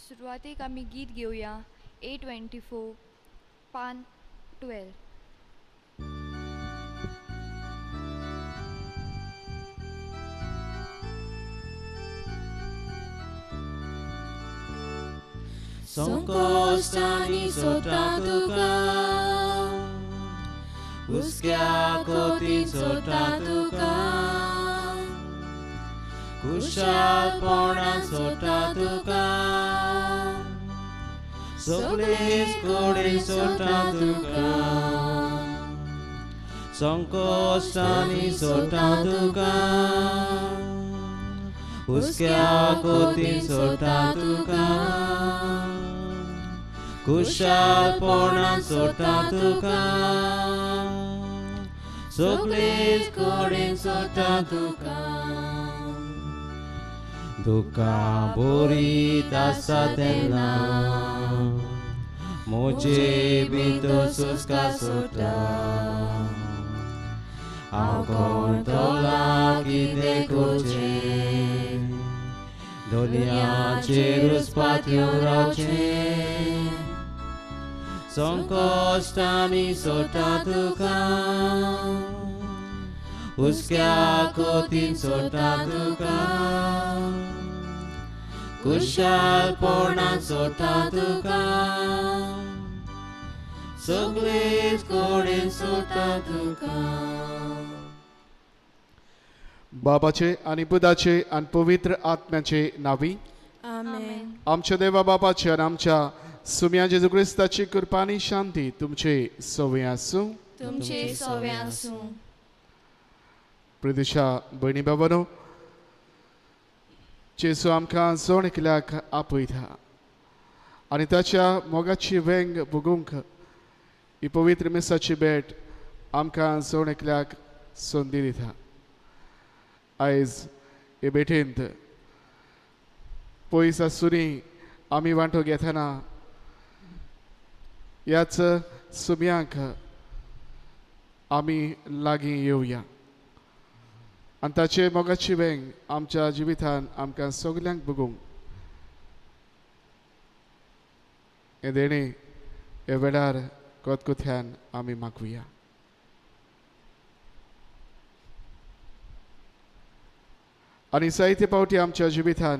सुरवातेक आमी गीत घेवया 824 पान 12. संकश्टांनी सोडटा तुका, हुस्क्या कोतीन सोडटा तुका, खुशालपणान सोडटा तुका, सगळेच कडेन सोडटा तुका. संकश्टांनी सोडटा तुका, हुस्क्या कोतीन सोडटा तुका, खुशालपणान सोडटा तुका, सगळेच कडेन सोडटा तुका. दुकां भरीत आसा तेन्ना म्हजे भितर सुस्का सुट्टा, हांव कळटला कितें करचें, दुनियाचेर उस्पात येवन रावचें. संकश्टांनी सोडटा तुका, हुस्क्या कोतीन सोडटा तुका, खुशालपणान सोडटा तुका, सगळेच कडेन सोडटा तुका. बाबाचे आनी पुताचे आनी पवित्र आत्म्याचे नावी आमेन. आमच्या देवा बापाचे आनी आमच्या सुम्या जेजू क्रिस्ताची कृपा आनी शांती तुमचे सवे आसूं. तुमचे सवे आसूं. प्रदेशा भयणी बाबानो, जेजू आमकां जण एकल्याक आपयता आनी ताच्या मोगाची वेंग भोगूंक ही पवित्र मिसाची भेट आमकां जण एकल्याक संदी दिता. आयज हे भेटेंत पयस आसुनी आमी वांटो घेतना ह्याच सुम्यांक आमी लागीं येवया आनी ताचे मोगाची वेंग आमच्या जिवितान आमकां सगल्यांक भोगूंक हें देणें ह्या वेळार कोतकोथ्यान आमी मागुया. आनी जायते फावटी आमच्या जिवितान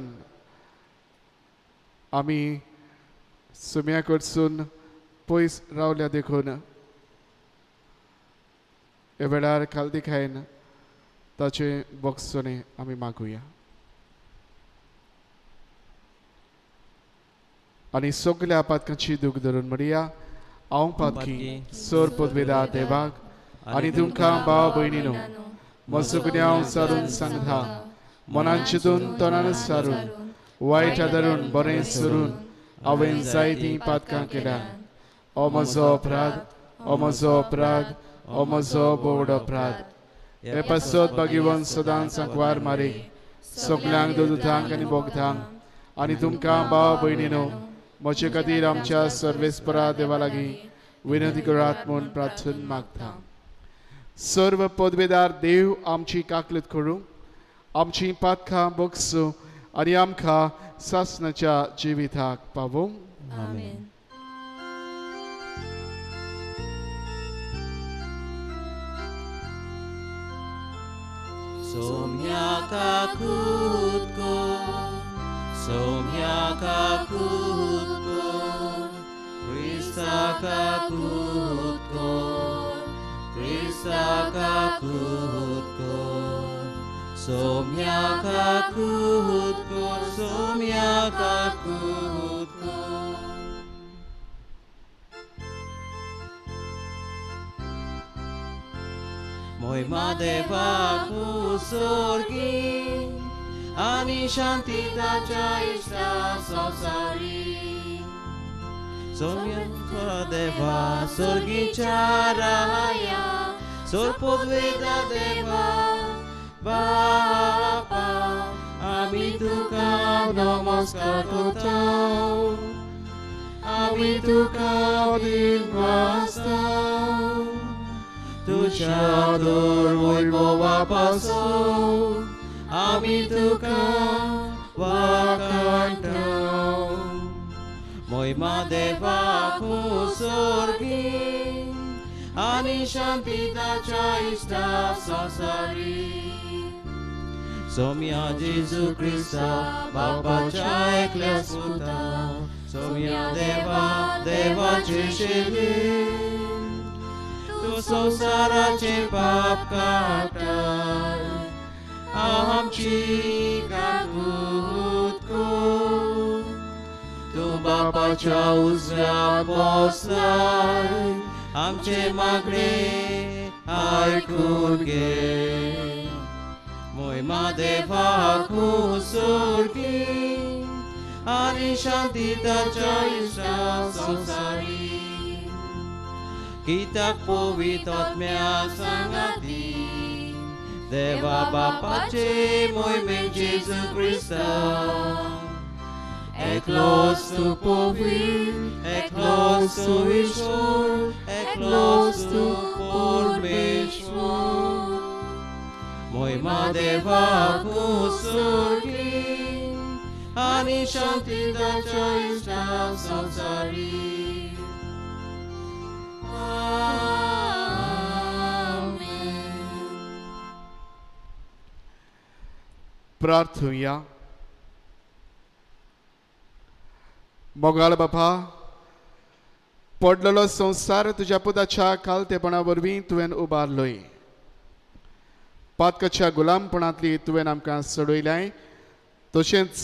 आमी सुम्या कडसून पयस रावल्या देखून ह्या वेळार खालदिखायन ताचें बोगसणें आमी मागुया. आनी सगल्या पातकांची दूख धरून म्हणया, हांव पातकी सर पदवेदा देवाक आनी तुमकां भाव भयणीनो म्हजो गुन्यांव सारून सांगता, मनान चिंतून तोंडान सारून वायट आदारून बरें सरून हांवें जायतीं पातकां केल्या. ओ म्हजो अपराध, ओ म्हजो अपराध, ओ म्हजो बोवड अपराध. हे पासत भागीवन सदांच सांकवार मारी सगल्यांक दुदांक आनी बोगदांक आनी तुमकां भाव भयणीनो म्हजे खातीर आमच्या सर्वेस्परा देवा लागीं विनंती करात म्हूण प्रार्थना मागता. सर्व पदवेदार देव आमची काकलत करूं, आमची पातकां बोगसूं आनी आमकां सासणाच्या जिविताक पावोवं. आमेन. सोम्याका खुदको, सोम्याका खुदको, क्रिस्ताका खुदको, क्रिस्ताका खुदको, सोम्याका खुदको, सोम्याका खुदको. मोहिमा देवाक सोर्गी आनी शांती ताच्या इश्टा संवसारी. सोम्या देवा सोर्गीच्या राया, सोर पदवेदा देवा बापा, आमी तुका नमस्कार करता, आमी तुका दिनवासता, तुज्या दर वैभवा पासून आमी तुका वाखाणटा. मोहिमा देवाकू सोर्गी आनी शांती ताच्या इश्टा संवसारी. सोम्या जेजू क्रिस्ता बापाच्या एकल्या सुता सोम्या देवा देवाचे शेवी तूं संवसाराचे पाप काडटाय आमची काकूत कर. तूं बापाच्या उजव्या बसलाय आमचे मागणे आयकून घे. मोहिमा देवाकू सोर्गी आनी शांती ताच्या इश्टा संवसारी. कित्याक पवित्र आत्म्या सांगाती देवा बापाचे मोहिमेन जेजू क्रिस्ता एकलोच तूं पवित्र एकलोच तूं ईश्वर एकलोच तूं परमेश्वर. मोहिमा देवाकू सोर्गी आनी शांती ताच्या इश्टा संवसारी. प्रार्थुया. मोगाळ बापा, पडलेलो संवसार तुज्या पुताच्या खालतेपणा वरवीं तुवें उबारलोय. पातकाच्या गुलामपणांतली तुवें आमकां सोडयल्याय, तशेंच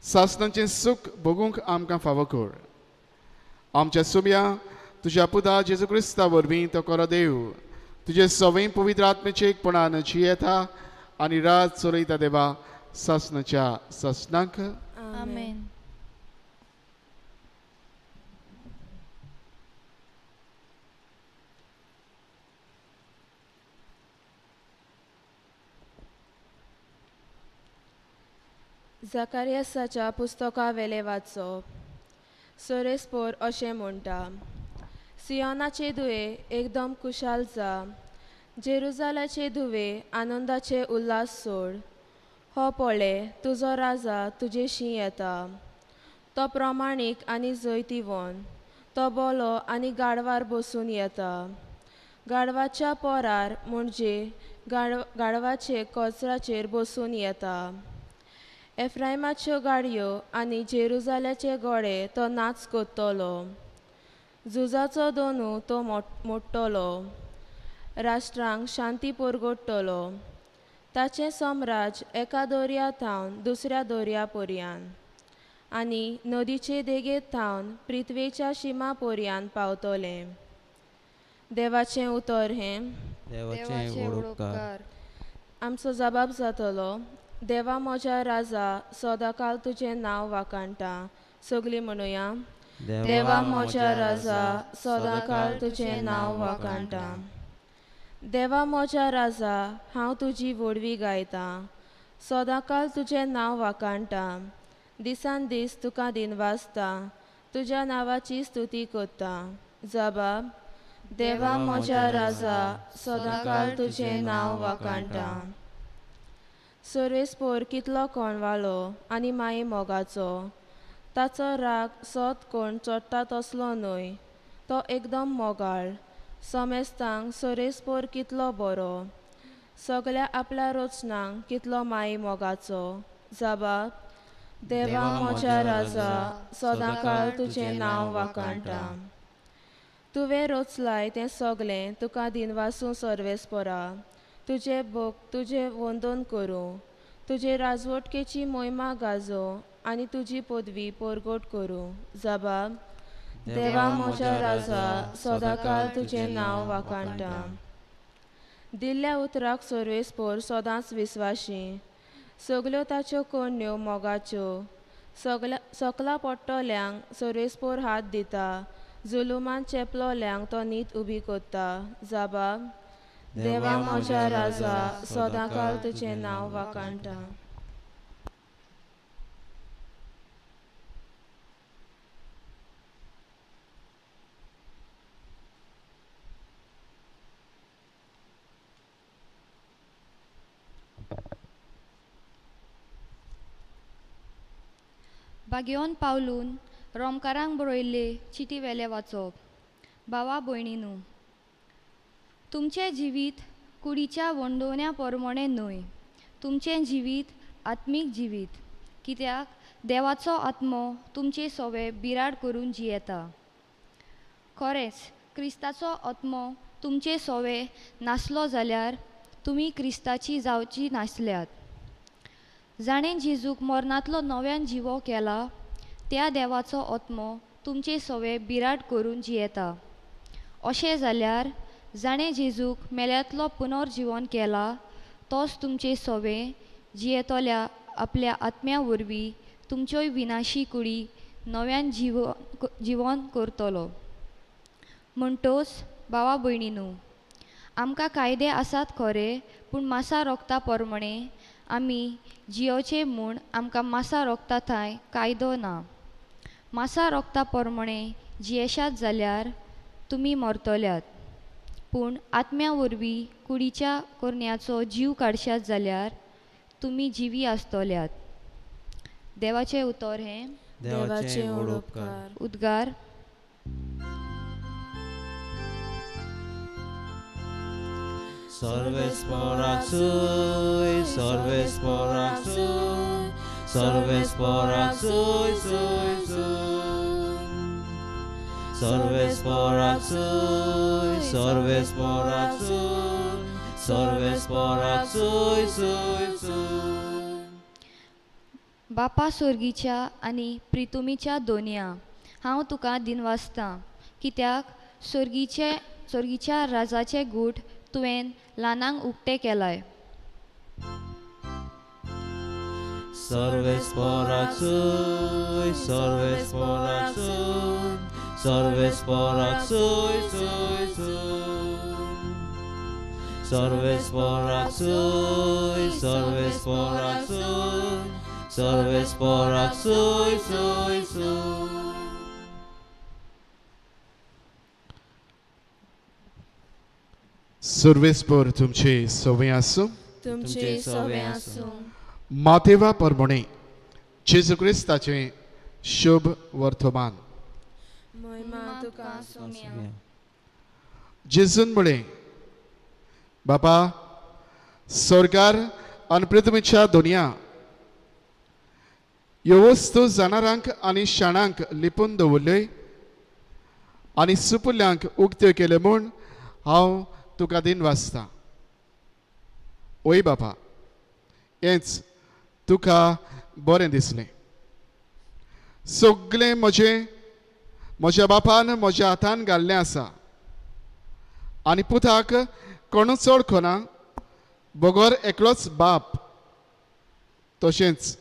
सासणाचें सूख भोगूंक आमकां फावो कर. आमच्या सुम्या तुज्या पुता जेजू क्रिस्ता वरवीं तो खरो देव तुजे सवय पवित्र आत्मेचे एकपणान जियेता आनी राज चलयता देवा सासणाच्या सासणाक. आमेन. जाकारियासाच्या पुस्तकावेले वाचप. सोरेस्पोर अशें म्हणटा, सियोनाचे धुवे एकदम खुशाल जा, जेरुजालाचे धुवे आनंदाचे उल्हास सोड. हो पळे तुजो राजा तुजेशी येता, तो प्रमाणीक आनी जैतिवंत, तो बोलो आनी गाडवार बसून येता, गाडवाच्या पोरार म्हणजे गाडवाचे कचराचेर बसून येता. एफ्रायमाच्यो गाडयो आनी जेरुजाल्याचे घोडे तो नाच करतलो, झुजाचो दोनू तो मोडटलो, राष्ट्रांक शांती परगडटलो. ताचें साम्राज्य एका दर्या थावन दुसऱ्या दर्या पर्यान आनी नदीचे देगेर थावन पृथ्वेच्या शिमा पर्यान पावतलें. देवाचें उतर हें. देवाचें उपकार. आमचो जबाब जातलो, देवा म्हज्या राजा सदांकाल तुजें नांव वाखाणटा. सगळीं म्हणुया, देवा म्हज्या राजा सदांकाल तुजें नांव वाखाणटा. देवा म्हज्या राजा हांव तुजी व्हडवी गायतां, सदांकाल तुजें नांव वाखाणटा. दिसान दीस तुका दिनवासता, तुज्या नांवाची स्तुती करता. जबाब, देवा म्हज्या राजा सदांकाल तुजें नांव वाखाणटा. सर्वेस्पोर कितलो कोणवालो आनी माये मोगाचो, ताचो राग सत कोण चडटा तसलो न्हय, तो एकदम मोगाळ. समेस्तांक सोरेस्पोर कितलो बरो, सगळ्या आपल्या रचनांक कितलो माये मोगाचो. जबाब, देवा म्हज्या राजा सदांकाल तुजें नांव वाखाणटा. तुवें रचलाय तें सगळें तुका दिनवासूं सर्वेस्पोरा, तुजें भोग तुजें वंदन करूं, तुजे राजवटकेची मोहिमा गाजोवं आनी तुजी पदवी परगट करूं. जबाब, देवा म्हज्या राजा सदांकाल तुजें नांव वाखाणटा. दिल्ल्या उतराक सर्वेस्पोर सदांच विस्वाशी, सगल्यो ताच्यो करण्यो मोगाच्यो. सकला पडटल्यांक सर्वेस्पोर हात दिता, जुलुमान चेपलोल्यांक तो नीत उबी करता. जबाब, देवा म्हज्या राजा सदांकाल तुजें नांव वाखाणटा. बागेवन पावलून रोमकारांक बरयल्ले चिटी वेले वाचप. भावा भयणीनू, तुमचें जिवीत कुडीच्या वंडोवण्या प्रमाणें न्हय, तुमचें जिवीत आत्मीक जिवीत, कित्याक देवाचो आत्मो तुमचे सोवे बिराड करून जियेता. खरेंच क्रिस्ताचो आत्मो तुमचे सोवे नासलो जाल्यार तुमी क्रिस्ताची जावची नासल्यात. जाणें जेजूक मरणांतलो नव्यान जिवो केला त्या देवाचो आत्मो तुमचे सोवे बिराड करून जियेता. अशें जाल्यार जाणें जेजूक मेल्यांतलो पुनर्जिवन केला तोच तुमचे सोवे जियेतल्या आपल्या आत्म्या वरवीं तुमच्योय विनाशी कुडी नव्यान जिवन करतलो. म्हणटोच भावा भयणीनू, आमकां कायदे आसात खरे, पूण मासा रोगता प्रमाणें आमी जियोचे म्हूण आमकां मासा रोगता थंय कायदो ना. मासा रोगता प्रमाणें जियेशात जाल्यार तुमी मरतल्यात, पूण आत्म्या वरवीं कुडीच्या करण्याचो जीव काडशात जाल्यार तुमी जिवी आसतल्यात. देवाचें उतर हें देवाचें व्हड उपकार. उद्गार. सर्वेस्पराक सुय, सर्वेस्पराक सुय, सर्वेस्पराक सुय, सुय, सुय. सर्वेस्पराक सुय, सर्वेस्पराक सुय, सर्वेस्पराक सुय, सुय, सुय. बापा सोर्गीच्या आनी प्रितुमीच्या दोनया, हांव तुका दिनवासतां, कित्याक सोर्गीच्या राजाचे गूट तुवें ल्हानांक उक्ते केलाय. सर्वेस्पराक सुय, सर्वेस्पराक सुय, सर्वेस्पराक सुय, सुय, सुय. सर्वेस्पराक सुय, सर्वेस्पराक सुय, सर्वेस्पराक सुय, सुय, सुय. सर्वेस्पर तुमचे सवे आसूं, तुमचे सवे आसूं. मातेवा परमणे जेजू क्रिस्ताचें शुभ वर्तमान. महिमा तुका सोम्या. जेजून म्हळें, बापा स्वर्गार आनी पृथ्वीच्या दोनया ह्यो वस्तू जाणारांक आनी शाणांक लिपून दवरल्यो आनी सुपुल्ल्यांक उक्त्यो केल्यो म्हूण हांव तुका दिन वाचता. ओय बापा, हेंच तुका बरें दिसलें. सगळें म्हजें म्हज्या बापान म्हज्या हातान घाल्लें आसा आनी पुताक कोणूच वळखना बगर एकलोच बाप, तशेंच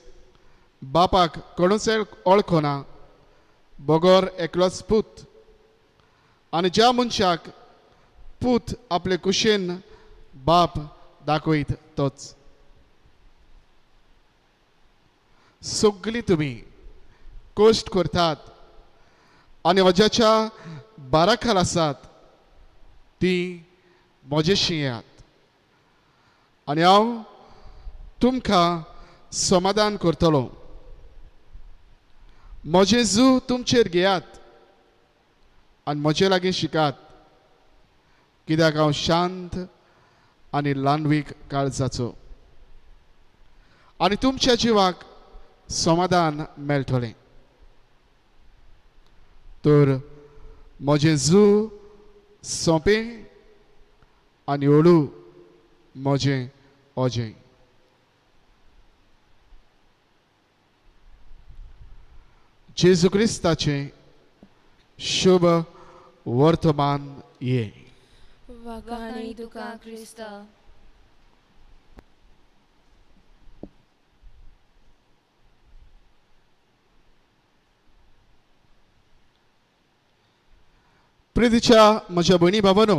बापाक कोणूच वळखना बगर एकलोच पूत, आनी ज्या मनशाक पूत आपले कुशेन बाप दाखयत तोच. सगळीं तुमी कश्ट करतात आनी म्हज्याच्या बाराखाल आसात ती म्हजेशी येयात आनी हांव तुमकां समाधान करतलो. म्हजें जू तुमचेर घेयात आनी म्हजे लागीं शिकात, कित्याक हांव शांत आनी ल्हानवीक काळजाचो, आनी तुमच्या जिवाक समाधान मेळटलें. तर म्हजें जू सोंपें आनी हळू म्हजें ओजें. जेजू क्रिस्ताचें शुभ वर्तमान ये. वाखाणी तुका क्रिस्ता. प्रितीच्या म्हज्या भयणी बाबानो,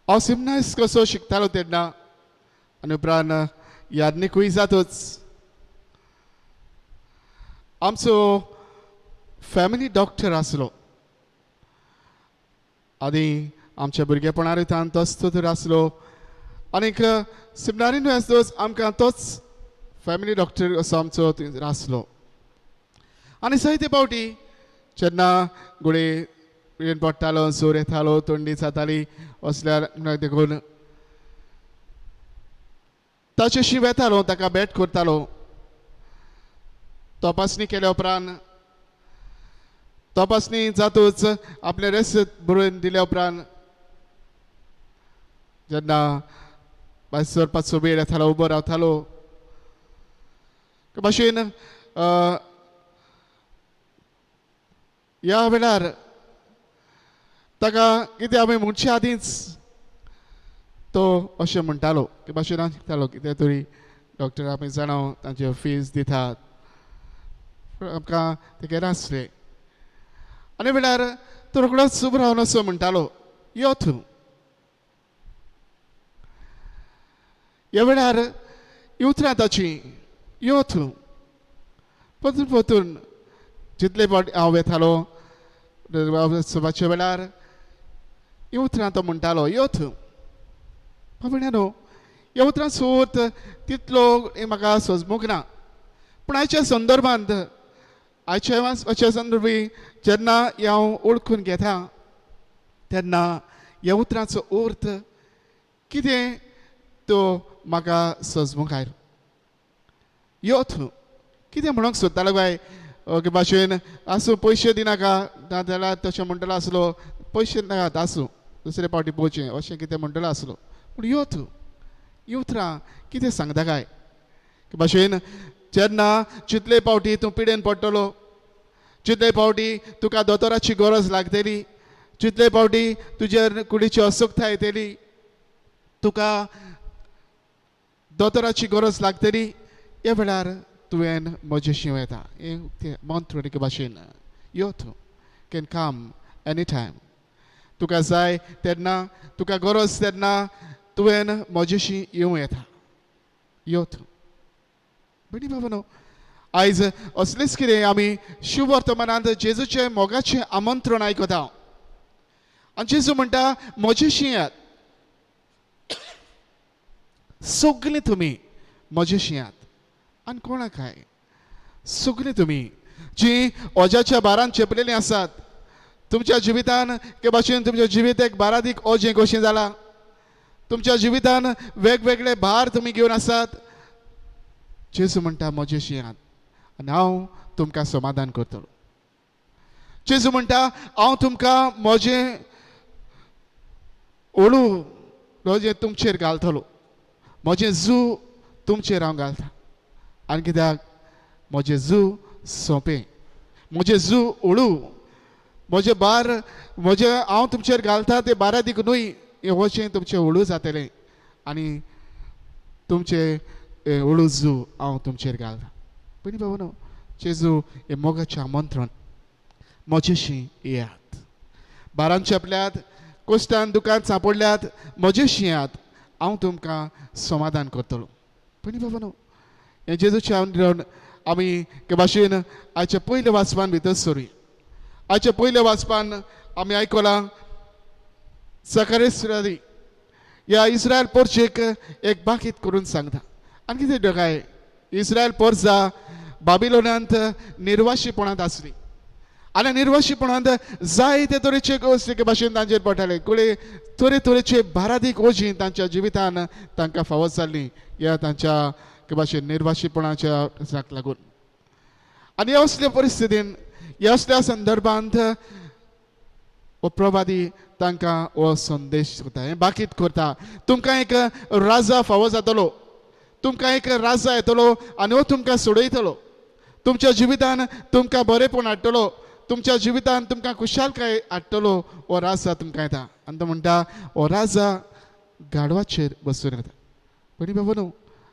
हांव सिमनायस कसो शिकतालो तेन्ना आनी उपरांत यादनीकूय जातच आमचो फॅमिली डॉक्टर आसलो. आनी आमच्या भुरगेपणार तोच दोतोर आसलो आनीक सिमनारीन आसतोच आमकां तोच फॅमिली डॉक्टर असो आमचो थंयसर आसलो. आनी जायते फावटी जेन्ना गुळे पिडेन पडटालो, जोर येतालो, थंडी जाताली असल्यार देखून ताचेशी वेतालो, ताका भेट करतालो. तपासणी केल्या उपरांत, तपासणी जातूच आपले रेस्त बरोवन दिल्या उपरांत जेन्ना भायर सरपाचो वेळ येतालो, उबो रावतालो भाशेन ह्या वेळार ताका कितें आमी म्हणचे आदींच तो अशें म्हणटालो की भाशेन हांव शिकतालो कितें तरी डॉक्टर आमी जाणा तांचे फीज दितात, आमकां तें घेनासलें. आनी वेळार तो रोखडोच उबो रावन असो म्हणटालो, यो तूं. ह्या वेळार ही उतरां ताची, यो तूं, परतून परतून जितले फावट हांव वेतालो सभाच्या वेळार ही उतरां तो म्हणटालो, यो तूं. बाबड्यानो, ह्या उतरां सोद तितलो म्हाका सजमूंक ना, पूण आयच्या संदर्भांत, आयच्या संदर्भी जेन्ना हांव ओळखून घेता तेन्ना ह्या उतरांचो अर्थ कितें तो म्हाका सजमूंक आयलो. यो तूं कितें म्हणूंक सोदतालो काय ओके भाशेन आसूं पयशे दिनाका, नाजाल्यार तशें म्हणटलो आसलो पयशे नाकात आसूं दुसरे फावटी पळोवचें अशें कितें म्हणटलो आसलो. पूण यो तूं ही उतरां कितें सांगता काय भाशेन जेन्ना जितले फावटी तूं पिडेन पडटलो, जितले फावटी तुका दोतोराची गरज लागतली, जितले फावटी तुजेर कुडीची अस्वस्थता येतली, तुका दोतोराची गरज लागतली, ह्या वेळार तुवें म्हजेशी येता. हें मंत्र एके भाशेन, यो तूं, can come any time, तुका जाय तेन्ना, तुका गरज तेन्ना तुवें म्हजेशी येवं येता, यो तूं. भयणी बाबानो, आयज असलेंच कितें आमी शुभवर्तमानांत जेजूचें मोगाचें आमंत्रण आयकता. आनी जेजू म्हणटा म्हजेशी येयात, सगळीं तुमी म्हजेशी येयात. आनी कोणाक काय सगळीं तुमी जी ओज्याच्या बारान चेपलेलीं आसात, तुमच्या जिवितान के भाशेन तुमच्या जिवीत एक बारादीक ओजें कशें जालां, तुमच्या जिवितान वेगवेगळे भार तुमी घेवन आसात, जेजू म्हणटा म्हजेशी येयात आनी हांव तुमकां समाधान करतलो. जेजू म्हणटा हांव तुमकां म्हजें ओळू म्हजें तुमचेर घालतलो, म्हजें जू तुमचेर हांव घालता. आनी कित्याक म्हजें जू सोंपें, म्हजें जू ओळू, म्हजें भार म्हजें हांव तुमचेर घालता तें बारादीक न्हय, हें वचें तुमचें ओळू जातलें आनी तुमचें ओळू जू हांव तुमचेर घालता. पयलीं बाबा न्हू, जेजू हें मोगाचें आमंत्रण, म्हजेशी येयात, बारान चेपल्यात, कोश्टान दुकान सांपडल्यात, म्हजेशी येयात, हांव तुमकां समाधान करतलो. पयलीं बाबा न्हू, हें जेजूचें आमंत्रण आमी के भाशेन आयच्या पयल्या वाचपान भितर सरूया. आयच्या पयल्या वाचपान आमी आयकलां सकारेश्वरी ह्या इस्रायल पोरचेक एक बाकीत करून सांगता. आनी कितें काय इस्रायल पोरजा बाबिलोनांत निर्वाशीपणांत आसली आनी निर्वाशीपणांत जायते तरेचे गोश्टी भाशेन तांचेर पडटाले, कुळे तरे तरेचे बारादीक ओजी तांच्या जिवितान तांकां फावो जाल्ली ह्या तांच्या भाशेन निर्वाशीपणाच्या प्रसाक लागून. आनी ह्या असल्या परिस्थितीन, ह्या असल्या संदर्भांत हो प्रवादी तांकां हो संदेश करता, हें बाकीत करता, तुमकां एक राजा फावो जातलो, तुमकां एक राजा येतलो आनी हो तुमकां सोडयतलो, तुमच्या जिवितान तुमकां बरेंपण हाडटलो, तुमच्या जिवितान तुमकां खुशालकाय हाडटलो, हो राजा तुमकां येता. आनी तो म्हणटा हो राजा गाडवाचेर बसून येता. पयलीं बाबा न्हू,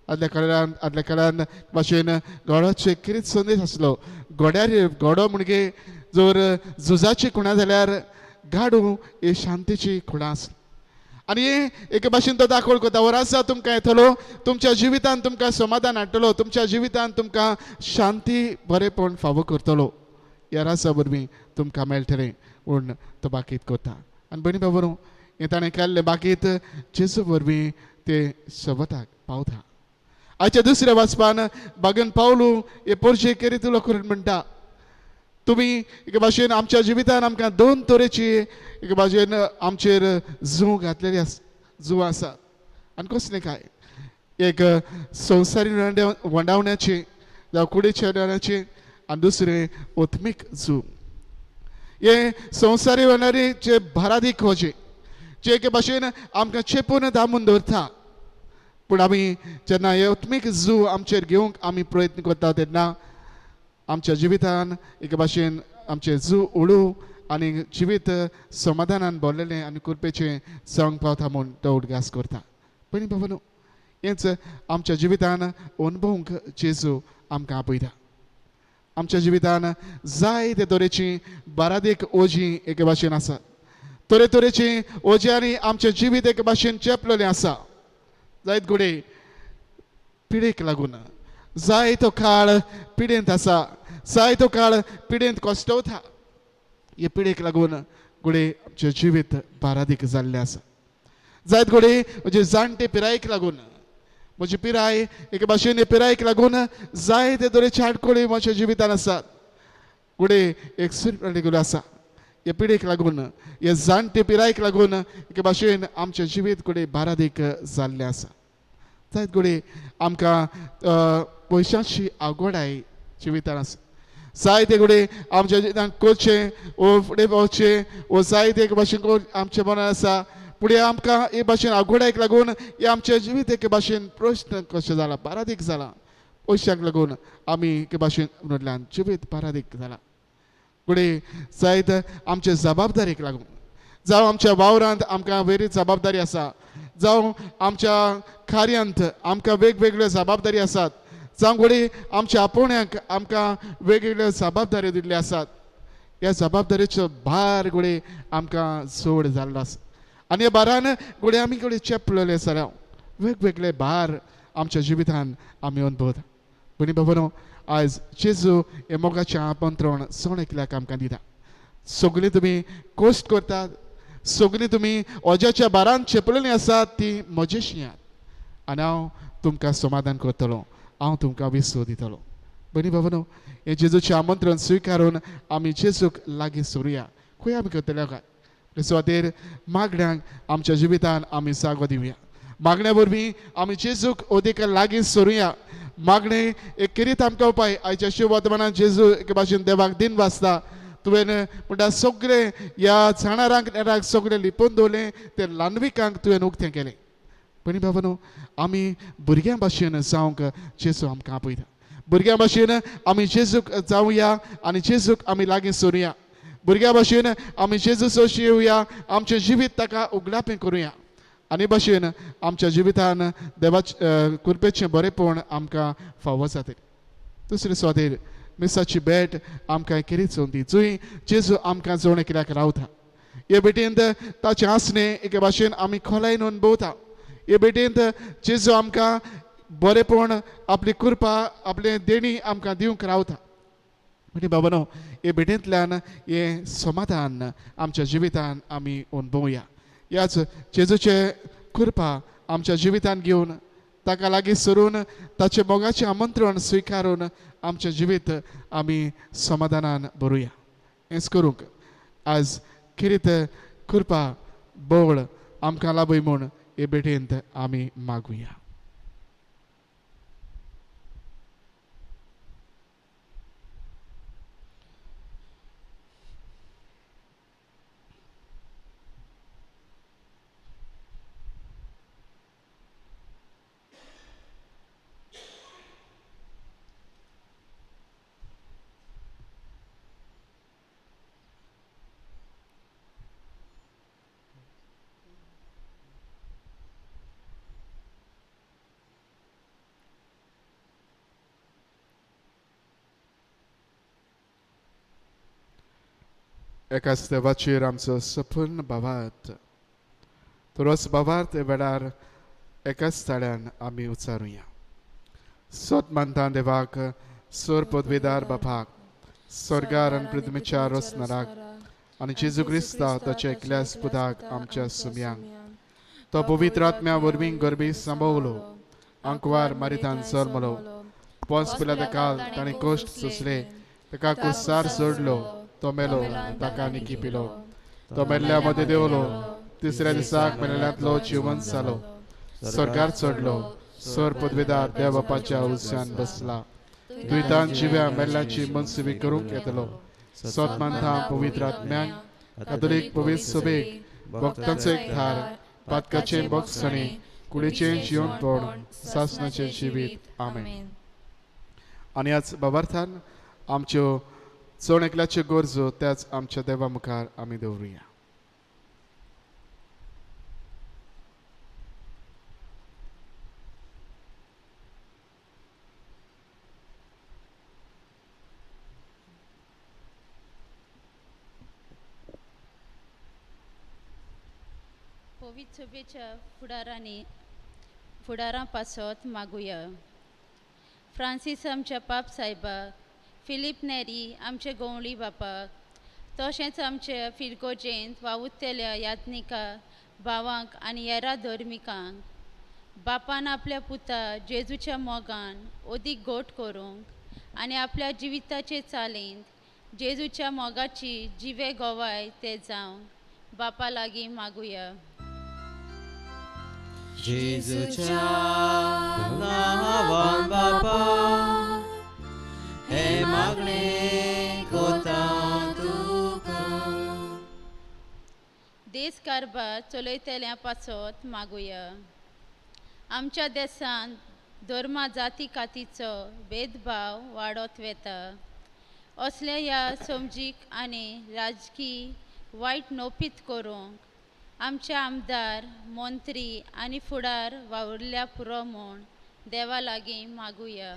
आदल्या काळान भाशेन घोड्याचेर कितें संदेश आसलो, घोड्यार घोडो म्हणजे जर झुजाची खुणा जाल्यार गाडू ही शांतीची खुणा आसली. आनी एके भाशेन तो दाखोवण करता, हो राजा तुमकां येतलो, तुमच्या जिवितान तुमकां समाधान हाडटलो, तुमच्या जिवितान तुमकां शांती बरेंपण फावो करतलो, ह्या राजा वरवीं तुमकां मेळटलें म्हूण तो बाकीत करता. आनी भयणी बाबा न्हू, हें ताणें केल्लें बाकीत जेजू वरवीं ते शबताक पावता. आयच्या दुसऱ्या वाचपान बागन पावलू हे पोरशे केरीतुलो करून म्हणटा तुमी एके भाशेन आमच्या जिवितान आमकां दोन तरेची एके भाशेन आमचेर जूं घातलेली आसा, जूं आसा. आनी कसलें काय एक संवसारी वंडावण्याची जावं कुडीच्या वंडावण्याची आनी दुसरें आत्मीक जूं. हे संवसारी वंडावण्याचे भारादीक वजें जे एके भाशेन आमकां चेपून दामून दवरता. पूण आमी जेन्ना हे आत्मीक जूं आमचेर घेवंक आमी प्रयत्न करता तेन्ना आमच्या जिवितान एके भाशेन आमचें जूं उडू आनी जिवीत समाधानान भरलेलें आनी कृपेचें जावंक पावता म्हूण तो उडगास करता. पयलीं बाबा न्हू हेंच आमच्या जिवितान अणभवूंक जेजू आमकां आपयता. आमच्या जिवितान जायते तरेची बारादीक ओजी एके भाशेन आसा, तरेतरेची ओज्यांनी आमचें जिवीत एके भाशेन चेपलेलें आसा. जायत घडये पिडेक लागून जायतो काळ पिडेंत आसा, जायतो काळ पिडेंत कश्टवता. हे पिडेक लागून घडये आमचें जिवीत बारादीक जाल्लें आसा. जायत घडये म्हजे जाणटे पिरायेक लागून, म्हजी पिराय एके भाशेन हे पिरायेक लागून जायते तरेचे आडखळी म्हज्या जिवितान आसात. घडये एक सुरपेगुलो आसा. हे पिडेक लागून, हे जाणटे पिरायेक लागून एके भाशेन आमचें जिवीत घडये बारादीक जाल्लें आसा. जायत घडये आमकां पयशांची आवगडाय जिवितान आसा. जायते घडये आमच्या जिवितान करचें वो फुडें पावचें वो जायते एके भाशेन आमच्या मनान आसा. फुडें आमकां हे भाशेन आवगडायक लागून हे आमचें जिवीत एके भाशेन प्रश्न कशें जाला, बारादीक जाला. पयशांक लागून आमी एके भाशेन म्हणल्यान जिवीत बारादीक जाला. घडये जायत आमचे जबाबदारीक लागून, जावं आमच्या वावरांत आमकां वेगळी जबाबदारी आसा, जावं आमच्या कार्यांत आमकां वेगवेगळ्यो जबाबदारी आसात, जावं घडये आमच्या आपोवण्याक आमकां वेगवेगळ्यो जबाबदाऱ्यो दिल्ल्यो आसात. ह्या जबाबदारीचो भार घडये आमकां चड जाल्लो आसा आनी ह्या भारान घडये आमी घडये चेपलेले आसा. वेगवेगळे भार आमच्या जिवितान आमी अणभवता. भयणी बाबांनो, आयज जेजू हे मोगाचें आमंत्रण सण एकल्याक आमकां दिता. सगळीं तुमी कश्ट करतात, सगळीं तुमी ओज्याच्या भारान चेपलेलीं आसात, ती म्हजेशी यात आनी हांव तुमकां समाधान करतलो, हांव तुमकां विसव दितलो. भयणी बाबांनो, हें जेजूचें आमंत्रण स्विकारून आमी जेजूक लागीं सरुया. खंय आमी करतले काय ते सुवातेर मागण्यांक आमच्या जिवितान आमी जागो दिवया. मागण्या वरवीं आमी जेजूक अदीक लागीं सरुया. मागणें एक केरीत आमकां उपाय. आयच्या शिववर्तमानान जेजू एके भाशेन देवाक दिन वाचता. तुवें म्हणटा सगळें ह्या जाणारांक नेराक सगळें लिपोवन दवरलें, ते ल्हानविकांक तुवें उक्तें केलें. पयलीं बाबांनो, आमी भुरग्यां भाशेन जावंक जेजू आमकां आपयता. भुरग्यां भाशेन आमी जेजूक जावया आनी जेजूक आमी लागीं सरुया. भुरग्यां भाशेन आमी जेजू सोशी येवया, आमचें जिवीत ताका उगडापें करुया आनी भाशेन आमच्या जिवितान देवाचे कृपेचें बरेपण आमकां फावो जातलें. दुसरे सुवातेर मिसाची भेट आमकां केरीत चवंती जंय जेजू आमकां जण एकल्याक रावता. हे भेटेंत ताचें आसणें एके भाशेन आमी खोलायेन अणभवता. हे भेटेंत जेजू आमकां बरेपण, आपली कृपा, आपलें देणी आमकां दिवंक रावता. म्हणजे बाबांनो, हे भेटेंतल्यान हें समाधान आमच्या जिवितान आमी अणभवया. ह्याच जेजूचे कृपा आमच्या जिवितान घेवन ताका लागीं सरून ताचें मोगाचें आमंत्रण स्विकारून आमचें जिवीत आमी समाधानान भरुया. हेंच करूंक आज खेरीत कृपा बळ आमकां लाभय म्हूण हे भेटेंत आमी मागुया. एकाच देवाचेर आमचो सपूर्ण भावार्थ, तरोच भावार्थ वेळार एकाच ताळ्यान आमी उच्चारुया. सत मानता देवाक, सोर पदवेदार बापाक, स्वर्गार आनी पृथ्वीच्या रचणाराक आनी जेजू क्रिस्ता ताच्या एकल्याच पुताक आमच्या सुम्यांक, तो पवित्र आत्म्या वरवीं गर्भी सांबावलो आंकवार मारितान जल्मलो. पोंस पिलाता काल ताणें कश्ट सोंसले, ताका कुसार सोडलो, तो मेलो, ताका निकी पिलो. तो मेल्ल्या मदें देंवलो, तिसऱ्या दिसाक मेल्ल्यांतलो जिवंत जालो, स्वर्गार चडलो, सर पदवेदार देव बापाच्या उज्यान बसला. दुयतान जिव्या मेल्ल्याची मनसुबी करूंक येतलो. सत मानता पवित्र आत्म्यान कातोलीक पवित्र सभेक भक्तांचो एक थार, पातकाचें भोगसणें, कुडीचें जिवनपण, सासणाचें जिवीत. आमेन. आनी आज बाबार्थान आमच्यो चण एकल्याच्यो गरजो त्याच आमच्या देवा मुखार आमी दवरुया. पवित्र सभेच्या फुडारांनी फुडारां पासत मागुया. फ्रांसीस आमच्या पाप सायबाक, फिलीप नेरी आमचे गवळी बापाक, तशेंच आमच्या फिरगोजेंत वावुरतल्या यात्निका भावांक आनी हेरा धर्मिकांक बापान आपल्या पुता जेजूच्या मोगान अदीक घट करूंक आनी आपल्या जिविताचे चालींत जेजूच्या मोगाची जिवे गोवाय ते जावंक बापा लागीं मागुया. जेजूच्या नांवान बापा हे मागणें कोता तुका. देश कारभार चलयतल्या पासत मागुया. आमच्या देशांत धर्मा जाती कातीचो भेदभाव वाडत वता. असल्या ह्या समजीक आनी राजकी वायट नोपीत करूंक आमचे आमदार, मंत्री आनी फुडार वावुरल्या पुरो म्हूण देवा लागीं मागुया.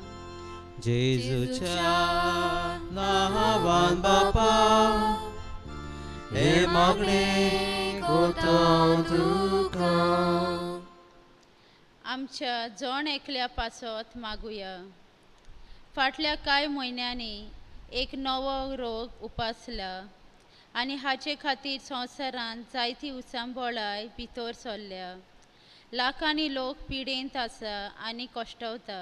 जेजूच्या नांवान बापा हे मागणें कोता तुका. आमच्या जण एकल्या पासत मागुया. फाटल्या कांय म्हयन्यांनी एक नवो रोग उपासला आनी हाचे खातीर संवसारांत जायती उचांबळाय भितर सरल्या. लाखांनी लोक पिडेंत आसा आनी कश्टवता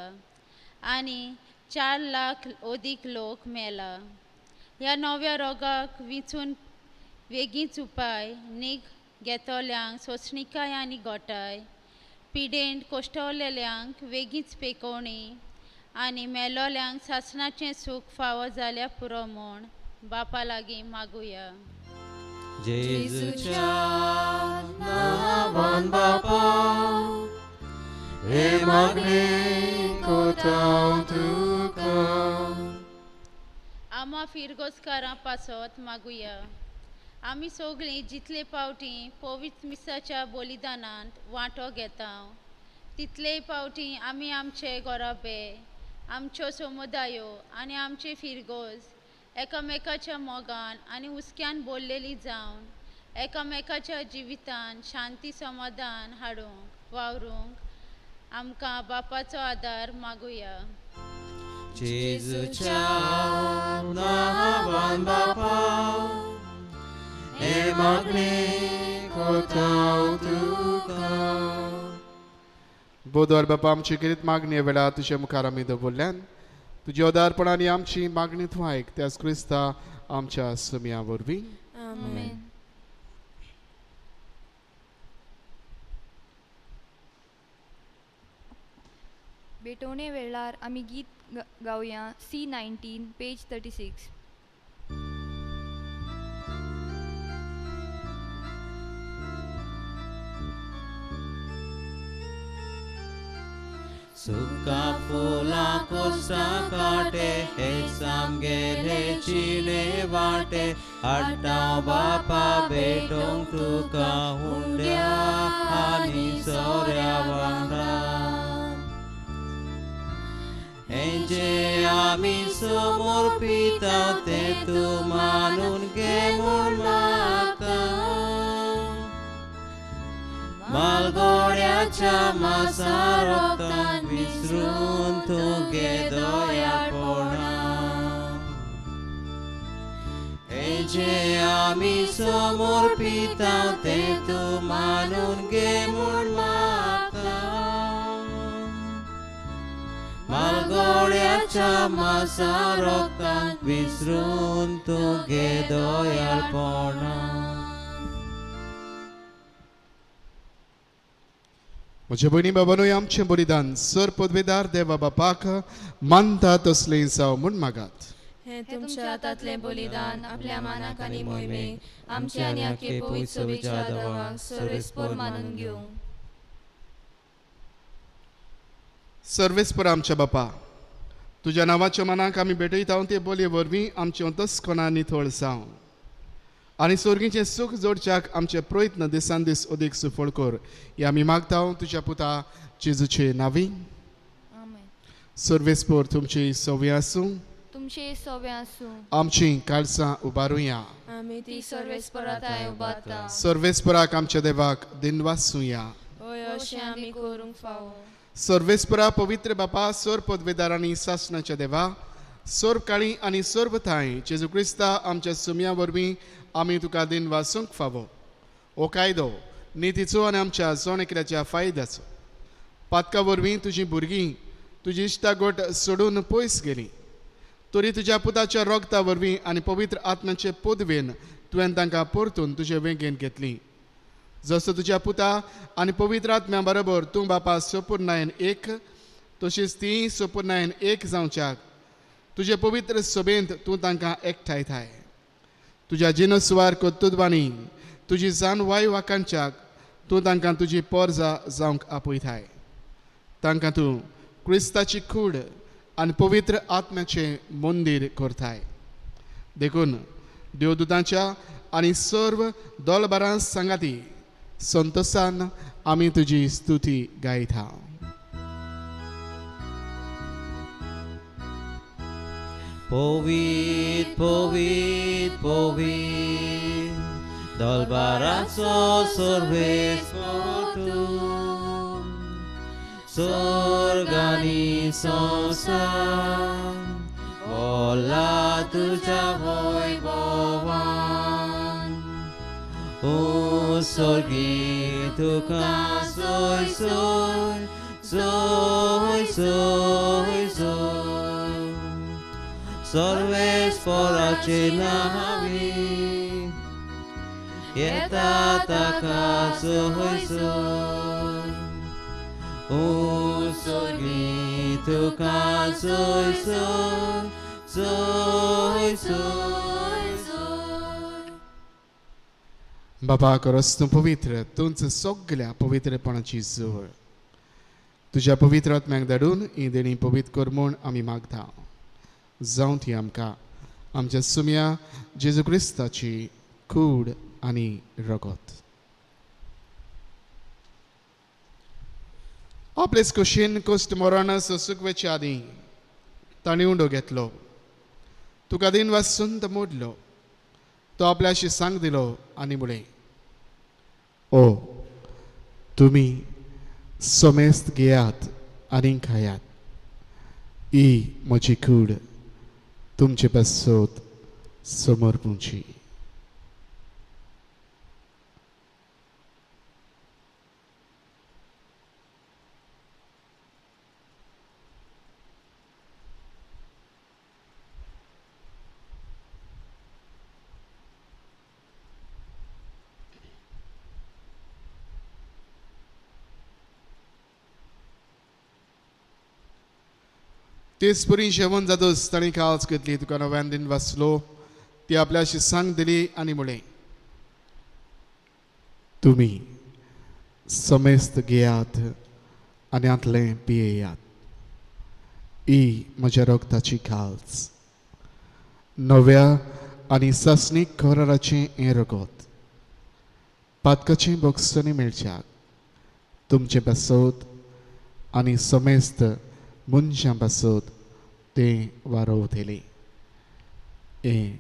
आनी 4 लाख अदीक लोक मेला. ह्या नव्या रोगाक विंचून वेगींच उपाय नीग घेतल्यांक सोंसणिकाय आनी गोटाय, पिडेंत कश्टवलेल्यांक वेगींच पेकोवणी आनी मेलोल्यांक सासणाचें सूख फावो जाल्यार पुरो म्हूण बापा लागीं मागुया. जेजूच्या नांवान बापा हे मागणें कोता तुका. आमा फिरगोजकारां पासत मागुया. आमी सगळीं जितले पावटी पवित्र मिसाच्या बलिदानांत वांटो घेता तितलेय पावटी आमी आमचे घराबे, आमच्यो समुदायो आनी आमचे फिरगोज एकामेकाच्या मोगान आनी हुस्क्यान बोल्लेली जावन एकामेकाच्या जिवितान शांती समाधान हाडूंक वावरूंक आमकां बापाचो आदार मागुया. जेजूच्या नांवान बापा हे मागणें कोता तुका. बोदोर बापा आमची करीत मागणी वेळा तुज्या मुखार आमी दवरल्यान तुजी अदारपण आनी आमची मागणी तूं आयक त्याच क्रिस्ता आमच्या सुमया वरवीं. आमेन. भेटवणे वेळार आमी गीत गावया C19 page 36. सुका फुलां कोसा काटे हे सामगेले चिने वाटे हाडटा बापा भेटोवंक तुका हुंड्या आनी सोऱ्या वांगडा. हें जें आमी समोर पिता तें तूं मानून घे म्हूण मागता. मालगोड्याच्या मासा रोगतान विसरून तुगे दयाळपणा. हें जें आमी समोर पिता तें तूं मानून घे म्हूण मागता. मालगोड्याच्या मासा रोगतान विसरून तुगे दयाळपणान. म्हज्या भयणी बाबानूय आमचें बलिदान सर पदवेदार देवा बापाक मानता तसलें जावं म्हूण मागात. हें तुमच्या हातांतलें बलिदान आपल्या मानाक आनी मोहिमेक आमचे आनी आखे पवित्र सभेच्या देवाक सर्वेस्पर मानून घेवं. सर्वेस्पर आमच्या बापा, तुज्या नांवाच्या मनाक आमी भेटयता ते बोलये वरवीं आमचें अंतस्करणां नितळ जावं आनी स्वर्गीचें सूख जोडच्याक आमचे प्रयत्न दिसान दीस अदीक सुफळ कर हे आमी मागता तुज्या पुता जेजूचे नांवी. सर्वेस्पर तुमची सवी आसूं. तुमचे सवे आसूं. आमची काळसां उबारुया. आमी ती सर्वेस्परा थांय उबारता. सर्वेस्पराक आमच्या देवाक दिनवासुया. हय, अशें आमी करूंक फावो. सर्वेस्परा पवित्र बापा, सर्व पदवेदार आनी सासणाच्या देवा, सर्व काळी आनी सर्व थांय जेजू क्रिस्ता आमच्या सुमया वरवीं आमी तुका दिनवासूंक फावो. हो कायदो नितीचो आनी आमच्या जण एकल्याच्या फायद्याचो. पातका वरवीं तुजी भुरगीं तुजी इश्टागट सोडून पयस गेली तरी तुज्या पुताच्या रोगता वरवीं आनी पवित्र आत्म्याचे पदवेन तुवें तांकां परतून तुजे वेंगेन घेतली. जसो तुज्या पुता आनी पवित्र आत्म्या बरोबर तूं बापा सोपुर्णायन एक, तशीच ती सोपुर्णायन एक जावच्याक तुजे पवित्र सभेंत तूं तांकां एकठांयताय. तुज्या जिनसवार कर्तुत्वांनी तुजी जानवाय वाखाणच्याक तूं तांकां तुजी पोरजा जावंक आपयताय. तांकां तूं क्रिस्ताची कूड आनी पवित्र आत्म्याचें मंदीर करताय. देखून देवदूतांच्या आनी सर्व दलबारां सांगाती संतोसान आमी तुजी स्तुती गायता. पवित्र पवित्र पवित्र दलबाराचो सर्वेस्पर तूं, स्वर्ग आनी संवसार भरला तुज्या वैभवान. ओ स्वर्गी तुका सोय सोय सोय सोय सोय सर्वेस्पराचे नांवी येता ताका सोय सोय. ओ स्वर्गी तुका सोय सोय सोय सोय सोय. बाबा करस तूं पवित्र, तूंच सगल्या पवित्रपणाची जोड. तुज्या पवित्र आत्म्याक धाडून ही देणी पवित्र कर म्हूण आमी मागता. जावं ती आमकां आमच्या सुम्या जेजू क्रिस्ताची कूड आनी रगत. आपलेच कुशीन कुश्ट मरण सोसूंक वचचे आदीं ताणें उंडो घेतलो, तुका दिन वासून तो मोडलो, तो आपल्याशी सांग दिलो आनी म्हळें, ओ तुमी समेस्त घेयात आनी खायात, ही म्हजी कूड तुमचे पासत समर्पूंची. तेच परी जेवण जातच ताणें काळज घेतली, तुका नव्यान दिन वाचलो, ती आपल्याशी सांग दिली आनी म्हळें, तुमी समेस्त घेयात आनी हांतलें पियेयात, ही म्हज्या रगताची काळज, नव्या आनी सासणीक कराराचें हें रगत, पातकाचें भोगसणी मेळच्याक तुमचें पासत आनी समेस्त मनशां पासत तें वारोवतलें. हें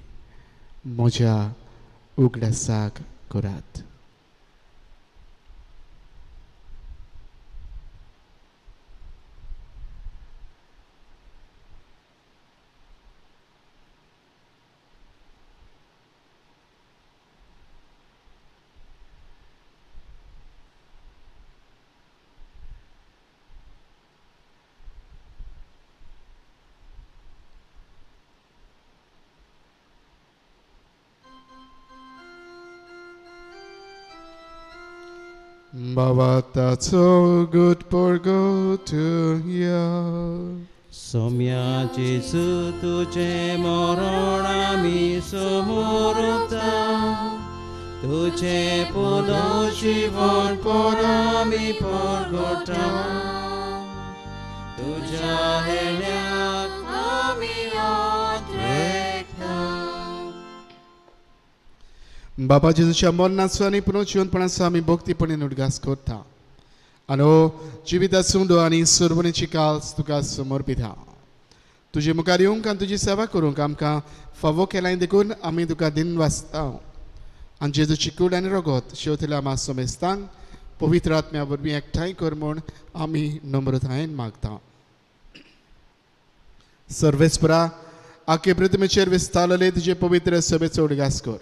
म्हज्या उगडासाक करात. बाबा ताचो गुट परगटुया. सोम्या जेजू तुजें मरण आमी समोरता, तुजें पुनो जिवनपण आमी परगटा, तुज्या हेण्याक आमी ओत्रेकता. बाबा जेजूच्या मरणाचो आनी पुनर्जिवनपणाचो आमी भक्तीपणे उडगास करता आनी हो जिविताचो उंडो आनी सर्वणेची काल्स तुका समर्पिता. तुजे मुखार येवंक आनी तुजी सेवा करूंक आमकां फावो केलाय देखून आमी तुका दिन वाचता. आनी जेजूची कूड आनी रगत शेवतल्या आमा समेस्तांक पवित्र आत्म्या वरवीं एकठांय कर म्हूण आमी नम्रतायेन मागता. सर्वेस्परा आखे पृथ्वीचेर विस्तारलेले तुजे पवित्र सभेचो उडगास कर.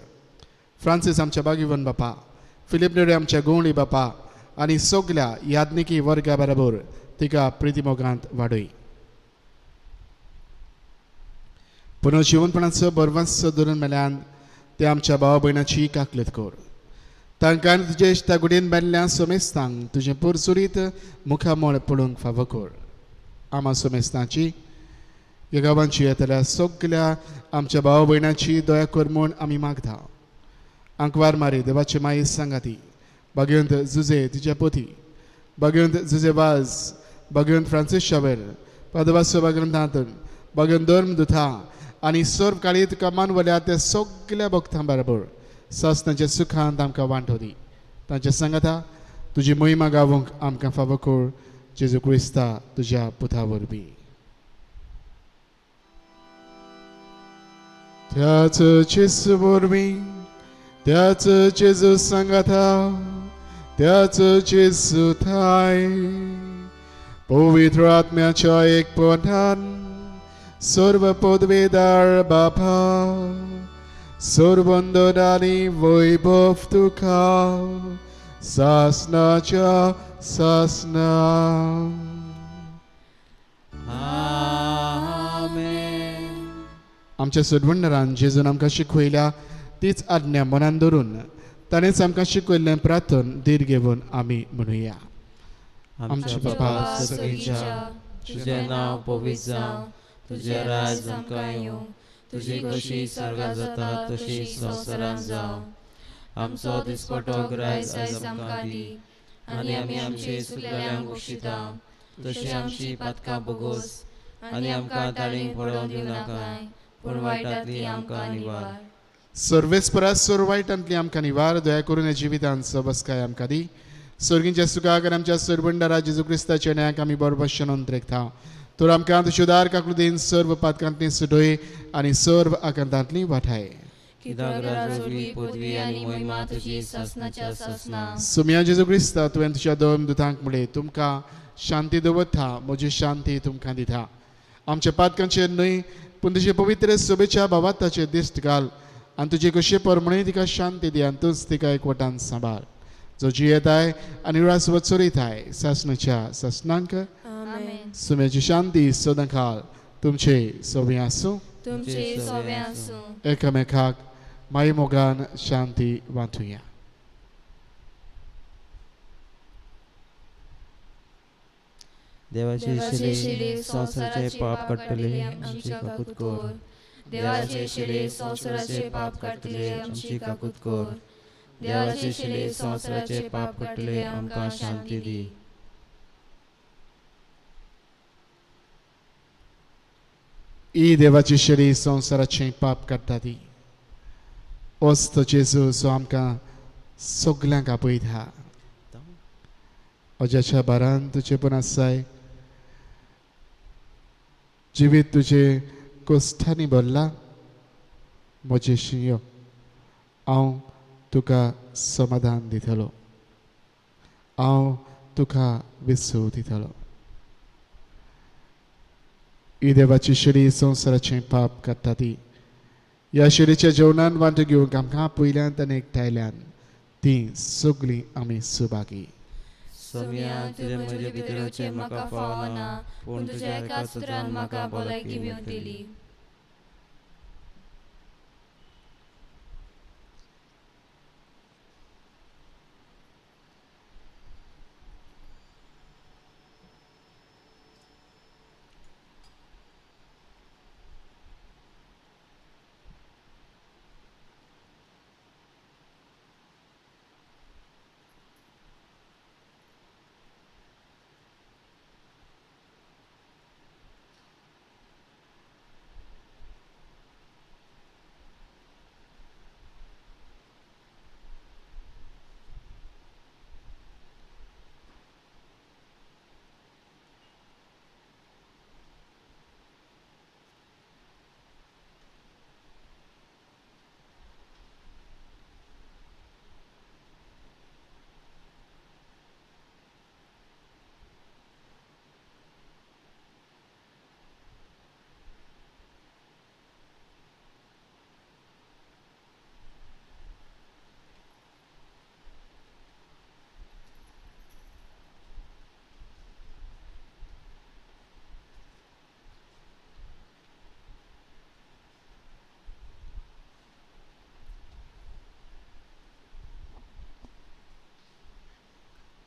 फ्रांसीस आमच्या बागीवन बापा, फिलीप नेरे आमच्या गोंवळी बापा आनी सगल्या याज्ञिकी वर्गा बरोबर तिका प्रितीमोगांत वाडय. पुनर्जिवनपणाचो बरवंस धरून मेल्यान ते आमच्या भावा भयणाची काकलेत कर. तांकां तुजे इश्टागुडयेन मेल्ल्या सोमेस्तांक तुजें पुरसुरीत मुखामळ पळोवंक फावो कर. आमा सोमेस्तांची ह्या गांवांची येतल्या सगल्या आमच्या भावा भयणाची दया कर म्हूण आमी मागता. आंकवार मारी देवाची माई सांगाती, भाग्यवंत जुजे तिच्या पोती, भाग्यवंत जुजे वाज, भाग्यवंत फ्रांसीस शावेर, पदवासो भाग्यवंत, भाग्यवंत धर्म दुथा आनी सर्व काळी तुका मानवल्या त्या सगल्या भक्तां बरोबर सस्नाच्या सुखांत आमकां वांटो दी. तांच्या सांगाता तुजी मोहिमा गावोंक आमकां फावो कर. जेजू क्रिस्ता तुज्या पुता वरवीं. त्याच जेजू वरवीं, त्याच जेजू सांगाता, त्याच जेजू थाय, पवित्र आत्म्याच्या एकपणान सर्व पदवेदार बापा, सर्वंदन आनी वैभव तुका सासनाच्या सासना. आमेन. आमच्या सोडवणदारान जेजून आमकां शिकयल्या तीच आज्ञा मनान धरून ताणेंच आमकां शिकयल्लें प्रार्थन धीर घेवन आमी म्हणुया. आमच्या बापा सगळीच्या, तुजें नांव पवित्र जावं, तुजें राज आमकां येवं, तुजी कशी स्वर्गांत जाता तशी संवसारांत जावं. आमचो दिसपटो ग्रायज आयज आमकां दी आनी आमी आमचे चुकलेल्यांक बक्षिता तशी आमची पातकां बोगोस आनी आमकां ताळींक पडोवंक दिवं नाकाय, पूण वायटांतली आमकां निवार. सर्वेस्परा सर्व वायटांतली आमकां निवार. दया करून जिवितांत सबसकाय आमकां दी. सर्गींच्या सुखाक आनी आमच्या सरबंडारा जेजू क्रिस्ताच्या न्यायाक आमी बरोबर शेणोन रेखता. तर आमकां तुज्या उदार काकलुदीन सर्व पातकांतली सुटय आनी सर्व आकांतांतली वाठाय. सुम्या जेजू क्रिस्ता, तुवें तुज्या दोन दुतांक म्हणलें, तुमकां शांती दवरता, म्हजी शांती तुमकां दिता. आमच्या पातकांचेर न्हय पूण तुजे पवित्र सभेच्या भावार्थाचेर दिश्ट घाल आनी तुजे कशे परमणे तिका शांती दी आनी तूंच तिका एकवटान सांबाळ, जो जियेताय आनी रास वचोरयताय सासणाच्या सासणांक. सुम्याची शांती सदांकाळ तुमचे सवे आसूं. तुमचे सवे आसूं. एकामेकाक माई मोगान शांती वांटुया. देवाचे शिले संवसाराचे पाप काडटले आमची काकूत कर. देवाचे शिले संवसाराचे पाप काडटले आमची काकूत कर. देवाचे शिले संवसाराचे पाप काडटले आमकां शांती दी. ई देवाची शरी संवसाराचें पाप काडटा ती वस्त जेजू जो आमकां सगल्यांक आपयता. अजाच्या बारान तुजें पण आसाय जिवीत तुजें कोश्टांनी भरलां, म्हजें शिंयो हांव तुका समाधान दितलो, हांव तुका विसव दितलो. ही देवाची शिडी संवसाराचें पाप काडटा ती ह्या शिडीच्या जेवणान वांटो घेवंक आमकां पयल्यान आनी एकठांयल्यान ती सगळीं आमी सुभागी. सोम्या, तुजें म्हजे भितर येवचें म्हाका फावना, पूण तुज्या एका सुत्रान म्हाका भलायकी मेवतली.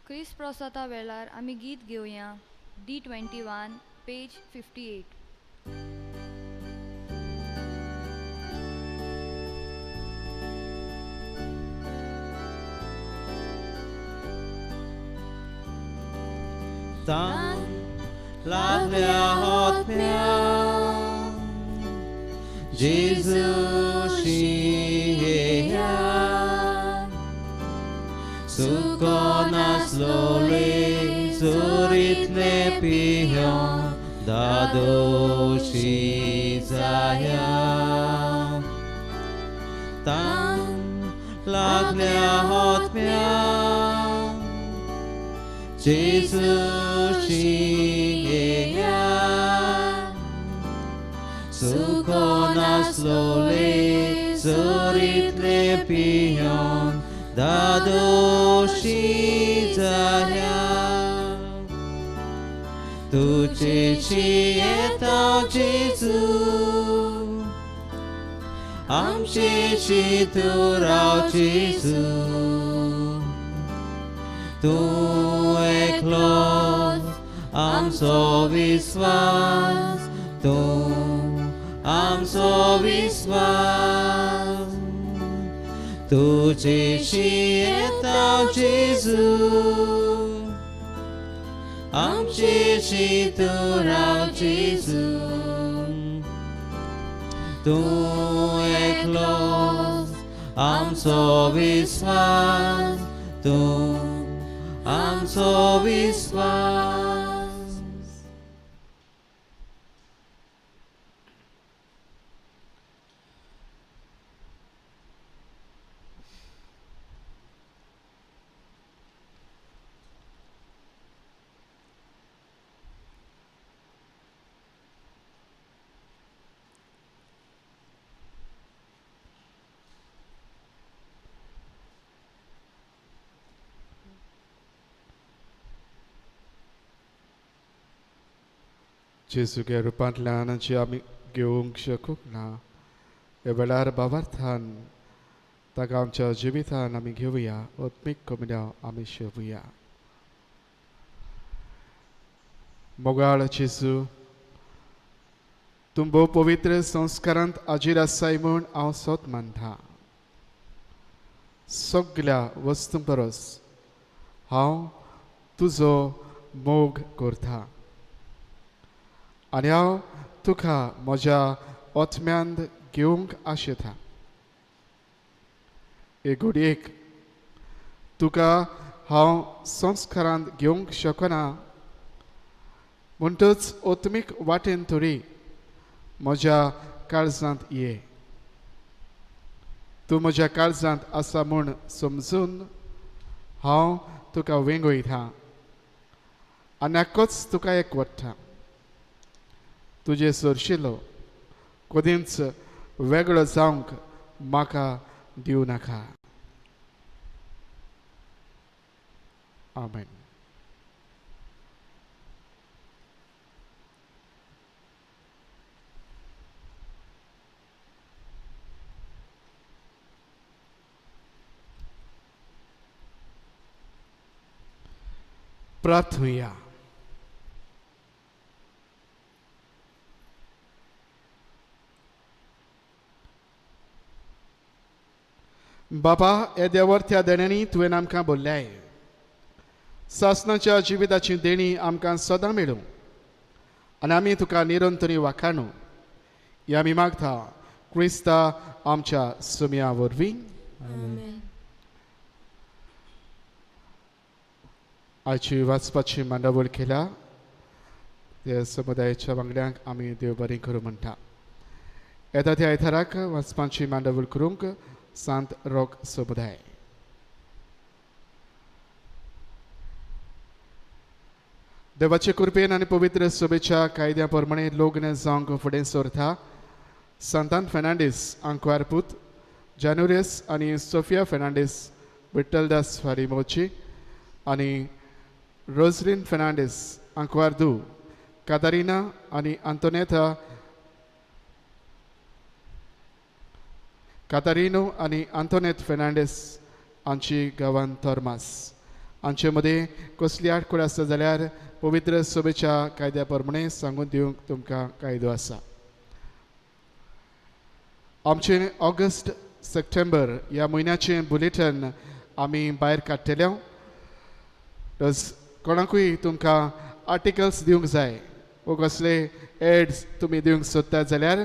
क्रिस्त प्रसादा वेळार आमी गीत घेवया D21 page 58. तान लागल्या आत्म्या जेजूशी येया सुको नासलोले जोरीतले पियोन दादोशी जाया तान लागल्या आत्म्या जेजूशी येया सुको नासलोले जोरीतले पियोन दादोशी जाया तुजेशी येता जेजू आमचेशी तूं राव जेजू तूं एकलोच आमचो विस्वास तूं आमचो विस्वास तुजेशी येता जेजू आमचेशी तूं राव जेजू तूं एकलोच आमचो विस्वास तूं आमचो विस्वास. जेजूच्या रुपांतल्यान जी आमी घेवंक शकूंक ना ह्या वेळार भावार्थान ताका आमच्या जिवितान आमी घेवया आत्मीक कमिन्यांव आमी शेवया. मोगाळ जेजू तूं भोव पवित्र संस्कारांत आजीर आसाय म्हूण हांव सोद मानता. सगल्या वस्तूं परस हांव तुजो मोग करता आनी हांव तुका म्हज्या आत्म्यांत घेवंक आशेता. एक घडयेक तुका हांव संस्कारांत घेवंक शकना म्हणटच आत्मीक वाटेन तरी म्हज्या काळजांत ये. तूं म्हज्या काळजांत आसा म्हूण समजून हांव तुका वेंगयता आनी आक्कोच तुका एकवट्टा. तुजे सरशिलो कदींच वेगळो जावंक म्हाका दिवं नाका. आमेन. प्रार्थुया. बाबा येद्या त्या देण्यांनी तुवें आमकां बोल्ल्याय सासणाच्या जिविताची देणी आमकां सदां मेळूं आनी आमी तुका निरंतरी वाखाणू ही आमी मागता क्रिस्ता आमच्या सुमया वरवीं. आयची वाचपाची मांडावळ केल्या त्या समुदायाच्या वांगड्यांक आमी देव बरें करूं म्हणटा. येता त्या आयताराक वाचपाची मांडावळ करूंक सांत रोक समुदाय. देवाचे कृपेन आनी पवित्र सभेच्या कायद्या प्रमाणे लग्न जावंक फुडें सरता सांतान फेर्नांडीस आंकवार पूत जानुरियस आनी सोफिया फेर्नांडीस विठ्ठलदास फारीमोची आनी रोजलीन फेर्नांडीस आंकवार दू कातारिना आनी आंतोनेता कातारिनो आनी आंतोनेत फेर्नांडीस हांची गांवान थर्मास. आमचे मदीं कसली आडखळ आसता जाल्यार पवित्र सभेच्या कायद्या प्रमाणे सांगून दिवंक तुमकां कायदो आसा. आमचें ऑगस्ट सप्टेंबर ह्या म्हयन्याचें बुलेटन आमी भायर काडटले. कोणाकूय तुमकां आर्टिकल्स दिवंक जाय वो कसले एड्स तुमी दिवंक सोदतात जाल्यार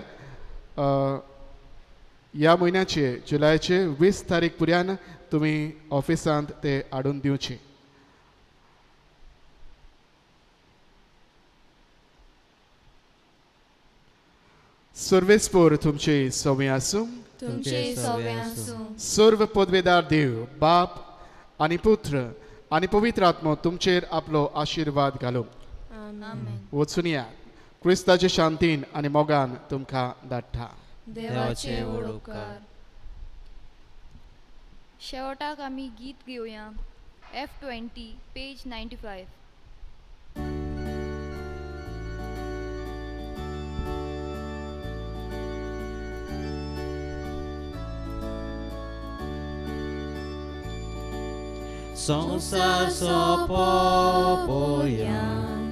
ह्या म्हयन्याचे जुलयाचे 20 तारीख पर्यंत तुमी ऑफिसांत ते हाडून दिवचे. सर्वेस्पोर तुमचे सवे आसूं. तुमचे सवे आसूं. सर्व पदवेदार देव बाप आनी पुत्र आनी पवित्र आत्मो तुमचेर आपलो आशिर्वाद घालूं. वचून या क्रिस्ताचे शांतीन आनी मोगान तुमकां धाडटा. देवाचे व्हड उपकार. शेवटाक आमी गीत घेवया. F20 page 95. संवसार सोंपो पर्यंत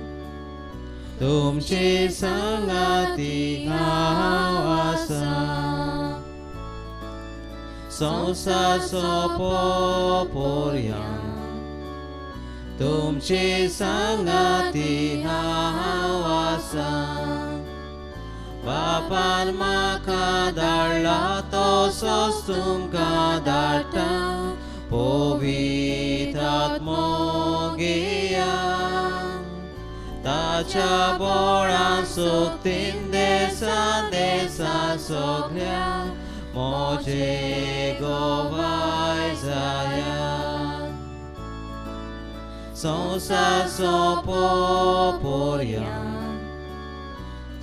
तुमचे सांगाती हांव आसा. संवसार सोंपो पर्यंत तुमचे सांगाती हांव आसा. बापान म्हाका धाडला तसोच तुमकां धाडटा पवित्र आत्मो घेया. ताच्या बोळान सोगतीन देसा देसा सगळ्या म्हजे गोवाय जाया. संवसार सोंपो पर्यंत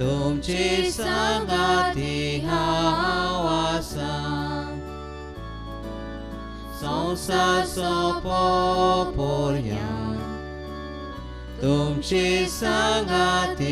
तुमची सांगाती हांव आसा. संवसार सोंपो पर्यंत तुमची सांगाती